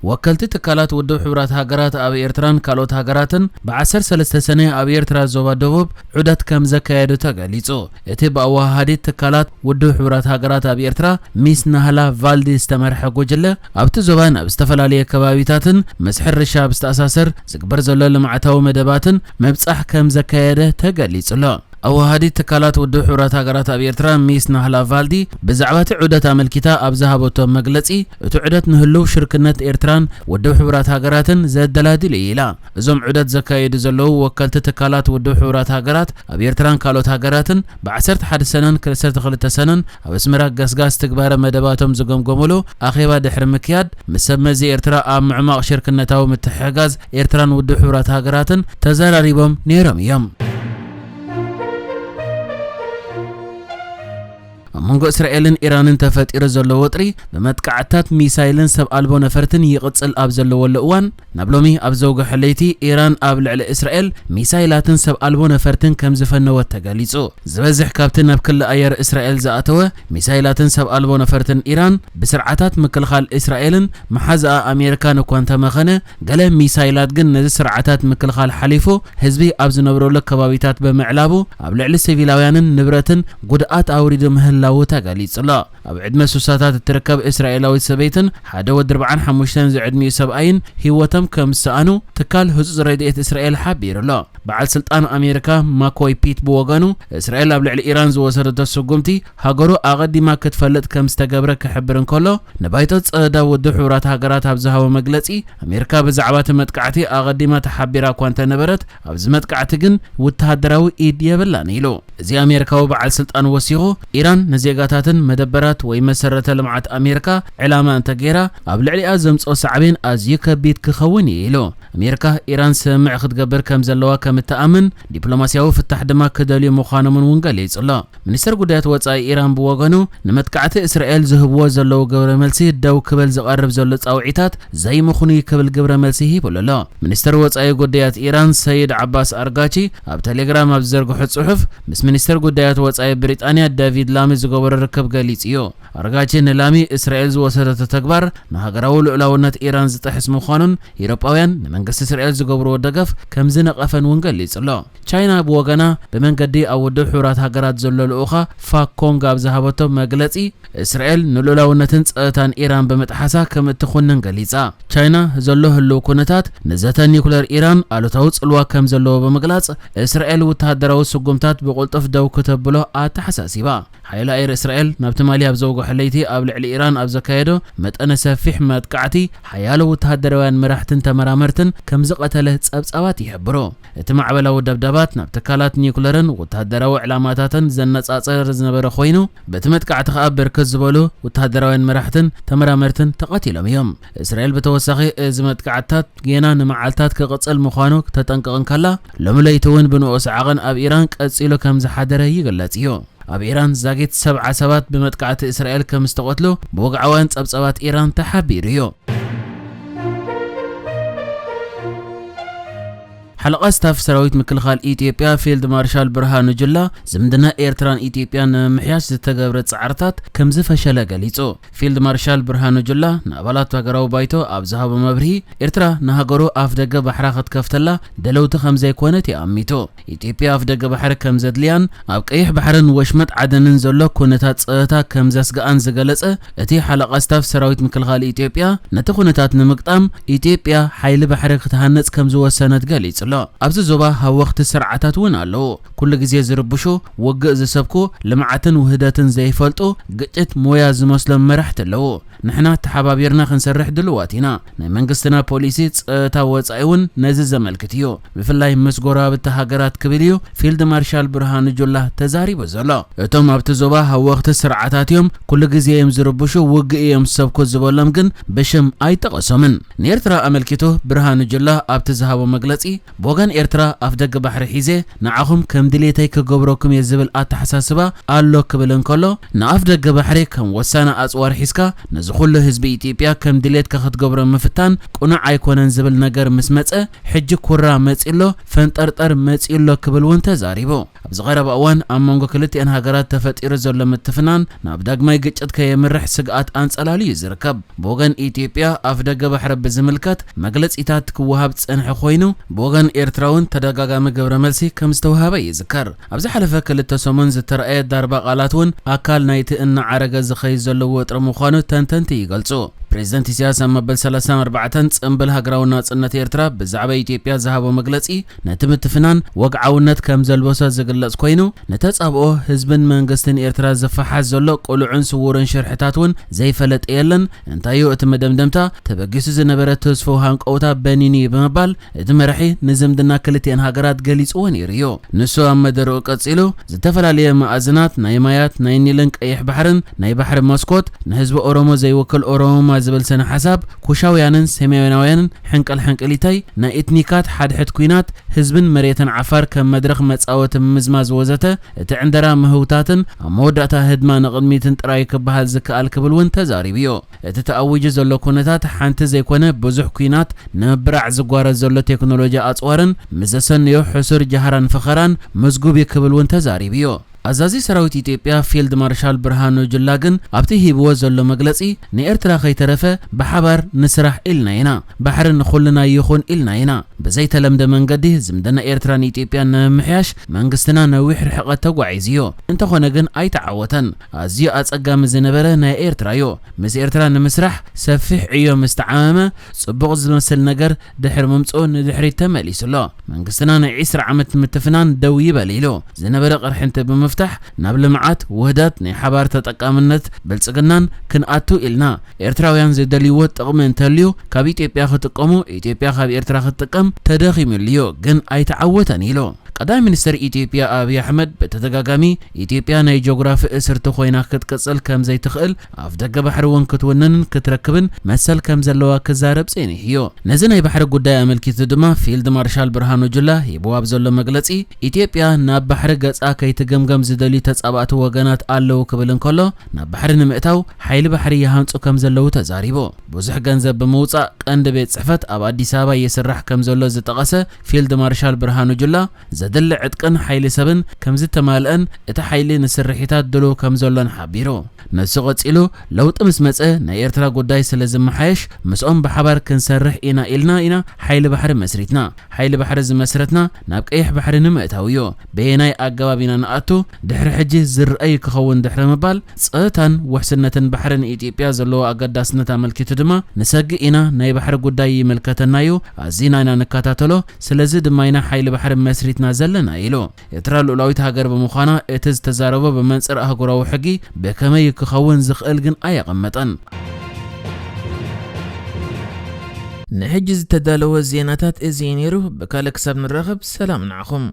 ወከልቲ ትካላት ውድብ ሕቡራት ሃገራት ኣብ ኤርትራን ካልኦት ሃገራትን ብ ዓሰርተ ሰለስተ ሰነ ኣብ ኤርትራ ዞባ ደቡብ ዑደት ከም ዘካየዱ ተገሊጹ። እቲ ብኣወሃሃዲት ትካላት ውድብ ሕቡራት ሃገራት ኣብ ኤርትራ ሚስ ናህላ ቫልዲ ዝተመርሐ ጉጅለ ኣብቲ ዞባን ኣብ ዝተፈላለየ ከባቢታትን ምስ ሕርሻ ብዝተኣሳሰር ዝግበር ዘሎ ልምዓታዊ መደባትን ምብጻሕ ከም ዘካየደ ተገሊጹ ኣሎ። ኣወሃዲት ትካላት ውድብ ሕቡራት ሃገራት ኣብ ኤርትራ ሚስ ናህላ ቫልዲ ብዛዕባ እቲ ዑደት ኣመልኪታ ኣብ ዝሃበቶ መግለጺ፣ እቲ ዑደት ንህልው ሽርክነት ኤርትራን ውድብ ሕቡራት ሃገራትን ዘደላድል እዩ ኢላ። እዞም ዑደት ዘካየዱ ዘለዉ ወከልቲ ትካላት ውድብ ሕቡራት ሃገራት ኣብ ኤርትራን ካልኦት ሃገራትን ብ ዓሰርተ ሓደ ሰነን ክልተ ሰነን ኣብ ኣስመራ ገስጋስ ትግባረ መደባቶም ዝገምገሙሉ ኣኼባ ድሕሪ ምክያድ፣ ምስ ሰብ መዚ ኤርትራ ኣብ ምዕማቕ ሽርክነታዊ ምትሕሕጋዝ ኤርትራን ውድብ ሕቡራት ሃገራትን ተዘራሪቦም ነይሮም እዮም። ኣብ መንጎ እስራኤልን ኢራንን ተፈጢሩ ዘሎ ወጥሪ ብመጥቃዕትታት ሚሳይልን ሰብ ኣልቦ ነፈርትን ይቕጽል ኣብ ዘለወሉ እዋን፣ ናብ ሎሚ ኣብ ዘውግሐ ለይቲ ኢራን ኣብ ልዕሊ እስራኤል ሚሳይላትን ሰብ ኣልቦ ነፈርትን ከም ዝፈነወት ተገሊጹ። ዝበዝሕ ካብቲ ናብ ክሊ ኣየር እስራኤል ዝኣተወ ሚሳይላትን ሰብ ኣልቦ ነፈርትን ኢራን ብስርዓታት ምክልኻል እስራኤልን መሓዛኣ ኣሜሪካን እኳ እንተመኸነ፣ ገለ ሚሳይላት ግን ነዚ ስርዓታት ምክልኻል ሓሊፉ ህዝቢ ኣብ ዝነብረሉ ከባቢታት ብምዕላቡ ኣብ ልዕሊ ሲቪላውያንን ንብረትን ጉድኣት ኣውሪዱ ምህላዉ ተገሊጹ ኣሎ። ኣብ ዕድመ ሱሳታት እትርከብ እስራኤላዊት ሰበይትን ሓደ ወዲ ኣርባዓን ሓሙሽተን ዝዕድሚኡ ሰብኣይን ህይወቶም ከም ዝሰኣኑ ትካል ህጹጽ ረድኤት እስራኤል ሓቢሩ ኣሎ። በዓል ስልጣን ኣሜሪካ ማኮይ ፒት ብወገኑ፣ እስራኤል ኣብ ልዕሊ ኢራን ዝወሰደቶ ስጉምቲ ሃገሩ ኣቐዲማ ክትፈልጥ ከም ዝተገብረ ክሕብር እንከሎ፣ ንባይቶ ጸዳ ውድብ ሕቡራት ሃገራት ኣብ ዝሃቦ መግለጺ፣ ኣሜሪካ ብዛዕባ እቲ መጥቃዕቲ ኣቐዲማ ተሓቢራ እኳ እንተነበረት፣ ኣብዚ መጥቃዕቲ ግን ወተሃደራዊ ኢድ የብላን ኢሉ። እዚ ኣሜሪካዊ በዓል ስልጣን ወሲኹ፣ ኢራን ንዜጋታትን መደበራት ወይ መሰረተ ልምዓት ኣሜሪካ ዕላማ እንተገይራ፣ ኣብ ልዕሊኣ ዘምጽኦ ሳዕቤን ኣዝዩ ከቢድ ክኸውን እዩ ኢሉ። ኣሜሪካ ኢራን ስምምዕ ክትገብር ከም ዘለዋ ከም እትኣምን፣ ዲፕሎማስያዊ ፍታሕ ድማ ክደልዩ ምዃኖምን እውን ገሊጹ ኣሎ። ሚኒስተር ጉዳያት ወጻኢ ኢራን ብወገኑ፣ ንመጥቃዕቲ እስራኤል ዝህብዎ ዘለዉ ግብረ መልሲ ደው ክብል ዝቐርብ ዘሎ ጻውዒታት ዘይምኽኑይ ክብል ግብረ መልሲ ሂቡሉ ኣሎ። ሚኒስተር ወጻኢ ጉዳያት ኢራን ሰይድ ዓባስ ኣርጋቺ ኣብ ቴሌግራም ኣብ ዝዘርግሖ ጽሑፍ፣ ምስ ሚኒስተር ጉዳያት ወጻኢ ብሪጣንያ ዳቪድ ላሚ ዝገበሮ ርክብ ገሊጹ እዩ። ኣርጋቺ ንላሚ፣ እስራኤል ዝወሰደቶ ተግባር ንሃገራዊ ልኡላውነት ኢራን ዝጥሕስ ምዃኑን፣ ኤውሮጳውያን ንመንግስቲ እስራኤል ዝገብርዎ ደገፍ ከም ዝነቐፈን እውን ገሊጹ ኣሎ። ቻይና ብወገና ብመንገዲ ኣብ ውድብ ሕቡራት ሃገራት ዘሎ ልኡኻ ፋክ ኮንግ ኣብ ዝሃበቶ መግለጺ፣ እስራኤል ንልኡላውነትን ጸጥታን ኢራን ብምጥሓሳ ከም እትኹንን ገሊጻ። ቻይና ዘሎ ህልው ኩነታት ንዘተ ኒኩለር ኢራን ኣሉታዊ ጽልዋ ከም ዘለዎ ብምግላጽ፣ እስራኤል ወተሃደራዊ ስጉምታት ብቕልጡፍ ደው ክተብሎ ኣተሓሳሲባ። ሓይሊ ኣየር እስራኤል ናብ ትማሊ ኣብ ዘውግሖ ለይቲ ኣብ ልዕሊ ኢራን ኣብ ዘካየዶ መጠነ ሰፊሕ መጥቃዕቲ፣ ሓያሎ ወተሃደራውያን መራሕትን ተመራመርትን ከም ዝቐተለ ጸብጻባት ይሕብሩ። እቲ ማዕበላዊ ደብዳባት ናብ ትካላት ኒኩለርን ወተሃደራዊ ዕላማታትን ዘነጻጸረ ዝነበረ ኮይኑ፣ በቲ መጥቃዕቲ ከኣ ብርክት ዝበሉ ወተሃደራውያን መራሕትን ተመራመርትን ተቐቲሎም እዮም። እስራኤል ብተወሳኺ፣ እዚ መጥቃዕትታት ጌና ንመዓልታት ክቕጽል ምዃኑ ክተጠንቅቕ እንከላ፣ ሎሚ ለይቲ እውን ብንኡስ ዓቐን ኣብ ኢራን ቀጺሉ ከም ዝሓደረ ይግለጽ እዩ። ኣብ ኢራን ዛጊት ሰብዓ ሰባት ብመጥቃዕቲ እስራኤል ከም ዝተቐትሉ ብወግዓውያን ጸብጻባት ኢራን ተሓቢሩ እዩ። ሓለቓ ስታፍ ሰራዊት ምክልኻል ኢትዮጵያ ፊልድ ማርሻል ብርሃኑ ጁላ፣ ዝምድና ኤርትራን ኢትዮጵያን ንምምሕያሽ ዝተገብረ ጻዕርታት ከም ዝፈሸለ ገሊጹ። ፊልድ ማርሻል ብርሃኑ ጁላ ንኣባላት ሃገራዊ ባይቶ ኣብ ዝሃቦ መብርሂ፣ ኤርትራ ንሃገሩ ኣፍ ደገ ባሕራ ክትከፍተላ ደለውቲ ከም ዘይኮነት እዩ ኣሚቱ። ኢትዮጵያ ኣፍ ደገ ባሕሪ ከም ዘድልያን ኣብ ቀይሕ ባሕርን ወሽመጥ ዓደንን ዘሎ ኩነታት ጸጥታ ከም ዘስግኣን ዝገለጸ እቲ ሓለቓ ስታፍ ሰራዊት ምክልኻል ኢትዮጵያ፣ ነቲ ኩነታት ንምግጣም ኢትዮጵያ ሓይሊ ባሕሪ ክትሃንጽ ከም ዝወሰነት ገሊጹ ኣሎ። ኣብዚ ዞባ ሃወኽቲ ስርዓታት እውን ኣለዉ። ኩሉ ግዜ ዝርብሹ፣ ውግእ ዝሰብኩ፣ ልምዓትን ውህደትን ዘይፈልጡ፣ ግጭት ሞያ ዝመስሎም መራሕቲ ኣለዉ። ንሕና ተሓባቢርና ክንሰርሕ ድልዋት ኢና። ናይ መንግስትና ፖሊሲ ጸጥታ ወጻኢ እውን ነዚ ዘመልክት እዩ። ብፍላይ ምስ ጎረባብቲ ሃገራት ክብል እዩ ፊልድ ማርሻል ብርሃኑ ጁላ ተዛሪቡ ዘሎ። እቶም ኣብቲ ዞባ ሃወኽቲ ስርዓታት እዮም፣ ኩሉ ግዜ እዮም ዝርብሹ፣ ውግእ እዮም ዝሰብኩ ዝበሎም ግን ብሽም ኣይጠቐሶምን። ንኤርትራ ኣመልኪቱ ብርሃኑ ጁላ ኣብቲ ዝሃቦ መግለጺ፣ ብወገን ኤርትራ ኣፍደገ ባሕሪ ሒዘ ንዓኹም ከም ድሌተይ ክገብረኩም እየ ዝብል ኣተሓሳስባ ኣሎ ክብል እንከሎ፣ ንኣፍደገ ባሕሪ ከም ወሳኒ ኣጽዋር ሒዝካ ነዚ ኩሉ ህዝቢ ኢትዮጵያ ከም ድሌትካ ክትገብሮ ምፍታን ቅኑዕ ኣይኮነን ዝብል ነገር ምስ መጸ፣ ሕጂ ኩራ መጺኡ ኣሎ፣ ፈንጠርጠር መጺኡ ኣሎ ክብል እውን ተዛሪቡ። ኣብዚ ቀረባ እዋን ኣብ መንጎ ክልቲኣን ሃገራት ተፈጢሩ ዘሎ ምትፍናን ናብ ዳግማይ ግጭት ከየምርሕ ስግኣት ኣንጸላልዩ እዩ ዝርከብ። ብወገን ኢትዮጵያ ኣፍደገ ባሕሪ ብዝምልከት መግለጺታት ክወሃብ ዝጸንሐ ኮይኑ፣ ብወገን ኤርትራ እውን ተደጋጋሚ ግብረ መልሲ ከም ዝተወሃበ ይዝከር። ኣብ ዝሓለፈ ክልተ ሰሙን ዝተረኣየ ዳርባ ቃላት እውን ኣካል ናይቲ እናዓረገ ዝኸይድ ዘሎ ወጥሪ ምዃኑ ተንተንቲ ይገልጹ። ፕሬዝደንት ኢሳያስ ኣብ መበል ሰላሳን ኣርባዕተን ጽምብል ሃገራዊ ናጽነት ኤርትራ ብዛዕባ ኢትዮጵያ ዝሃቦ መግለጺ፣ ነቲ ምትፍናን ወግዓውነት ከም ዘልበሶ ዝግለጽ ኮይኑ፣ ንተጻብኦ ህዝብን መንግስትን ኤርትራ ዝፈሓስ ዘሎ ቅሉዕን ስዉርን ሽርሕታት እውን ዘይፈለጠ የለን። እንታዩ እቲ መደምደምታ? ተበጊሱ ዝነበረ ተስፎ ሃንቀውታ በኒኑ እዩ ብምባል፣ እቲ መራሒ ንዝምድና ክልቲአን ሃገራት ገሊጽዎ ነይሩ እዩ። ንሱ ኣብ መደረኡ ቀጺሉ፣ ዝተፈላለየ መኣዝናት ናይ ማያት ናይ ኒልን ቀይሕ ባሕርን ናይ ባሕሪ መስኮት፣ ንህዝቢ ኦሮሞ ዘይውክል ኦሮሞማ ዝብል ስነ ሓሳብ፣ ኩሻውያንን ሰሜናውያንን ሕንቅል ሕንቅሊተይ፣ ናይ ኤትኒካት ሓድሕድ ኲናት፣ ህዝብን መሬትን ዓፋር ከም መድረኽ መጻወቲ ምምዝማዝ ወዘተ፣ እቲ ዕንደራ ምህውታትን ኣብ መወዳእታ ህድማ ንቕድሚትን ጥራይ ክበሃል ዝከኣል ክብል እውን ተዛሪቡ እዩ። እቲ ተኣዊጁ ዘሎ ኩነታት ሓንቲ ዘይኮነ ብዙሕ ኲናት ንምብራዕ ዝጓረዝ ዘሎ ቴክኖሎጂ ኣጽዋርን ምስ ዘሰንዮ ሕሱር ጃህራን ፈኸራን ምዝጉብ እዩ ክብል እውን ተዛሪቡ እዩ። ኣዛዚ ሰራዊት ኢትዮጵያ ፊልድ ማርሻል ብርሃኑ ጁላ ግን ኣብቲ ሂብዎ ዘሎ መግለጺ፣ ንኤርትራ ከይተረፈ ብሓባር ንስራሕ ኢልና ኢና፣ ባሕሪ ንኹልና ይኹን ኢልና ኢና። ብዘይተለምደ መንገዲ ዝምድና ኤርትራን ኢትዮጵያን ንምምሕያሽ መንግስትና ነዊሕ ርሕቀት ተጓዒዙ እዩ። እንተኾነ ግን ኣይተዓወተን። ኣዝዩ ኣጸጋሚ ዝነበረ ናይ ኤርትራ እዩ። ምስ ኤርትራ ንምስራሕ ሰፊሕ ዕዮ ምስ ተዓመመ፣ ጽቡቕ ዝመስል ነገር ድሕሪ ምምጽኡ ንድሕሪት ተመሊሱ ኣሎ። መንግስትና ናይ ዒስራ ዓመት ምትፍናን ደው ይበል ኢሉ ዝነበረ ቅርሕንቲ ብምፍታሕ፣ ናብ ልምዓት፣ ውህደት፣ ናይ ሓባር ተጠቃምነት፣ ብልጽግናን ክንኣቱ ኢልና፣ ኤርትራውያን ዝደልይዎ ጥቕሚ እንተልዩ ካብ ኢትዮጵያ ክጥቀሙ፣ ኢትዮጵያ ካብ ኤርትራ ክትጥቀም ተደኺሙሉ እዩ፣ ግን ኣይተዓወተን ኢሉ። ቀዳማይ ሚኒስትር ኢትዮጵያ ኣብይ ኣሕመድ ብተደጋጋሚ ኢትዮጵያ ናይ ጂኦግራፊ እስርቲ ኮይና ክትቅጽል ከም ዘይትኽእል፣ ኣፍ ደገ ባሕሪ እውን ክትውንንን ክትረክብን መሰል ከም ዘለዋ ክዛረብ ጸኒሑ እዩ። ነዚ ናይ ባሕሪ ጉዳይ ኣመልኪቱ ድማ ፊልድ ማርሻል ብርሃኑ ጁላ ሂብዎ ኣብ ዘሎ መግለጺ፣ ኢትዮጵያ ናብ ባሕሪ ገጻ ከይትግምገም ዝደልዩ ተጻባእቲ ወገናት ኣለዉ ክብል እንከሎ፣ ናብ ባሕሪ ንምእታው ሓይሊ ባሕሪ ይሃንጹ ከም ዘለዉ ተዛሪቡ። ብዙሕ ገንዘብ ብምውጻእ ቀንዲ ቤት ጽሕፈት ኣብ ኣዲስ ኣበባ ይስራሕ ከም ዘሎ ዝጠቐሰ ፊልድ ማርሻል ብርሃኑ ጁላ፣ ዘድሊ ዕጥቅን ሓይሊ ሰብን ከም ዝተማልአን እቲ ሓይሊ ንስርሒታት ድሉው ከም ዘሎን ሓቢሩ። ንሱ ቀጺሉ፣ ለውጢ ምስ መጸ ናይ ኤርትራ ጉዳይ ስለ ዝመሓየሽ ምስኦም ብሓባር ክንሰርሕ ኢና ኢልና ኢና ሓይሊ ባሕሪ መስሪትና። ሓይሊ ባሕሪ ዝመስረትና ናብ ቀይሕ ባሕሪ ንምእታው እዩ። በየናይ ኣገባብ ኢና ንኣቱ? ድሕሪ ሕጂ ዝረኣይ ክኸውን ድሕሪ ምባል፣ ጸጥታን ውሕስነትን ባሕሪ ንኢትዮጵያ ዘለዎ ኣገዳስነት ኣመልኪቱ ድማ፣ ንሰግእ ኢና፣ ናይ ባሕሪ ጉዳይ ይምልከተና እዩ፣ ኣዚና ኢና ንከታተሎ፣ ስለዚ ድማ ኢና ሓይሊ ባሕሪ መስሪትና ዘለና ኢሉ። ኤርትራ ልኡላዊት ሃገር ብምዃና እቲ ዝተዛረቦ ብመንጽር ኣህጉራዊ ሕጊ ብከመይ ክኸውን ዝኽእል ግን ኣየቐመጠን። ንሕጂ ዝተዳለወ ዜናታት እዚ እዩ ነይሩ። ብካልእ ክሳብ ንራኸብ ሰላም ንዓኹም።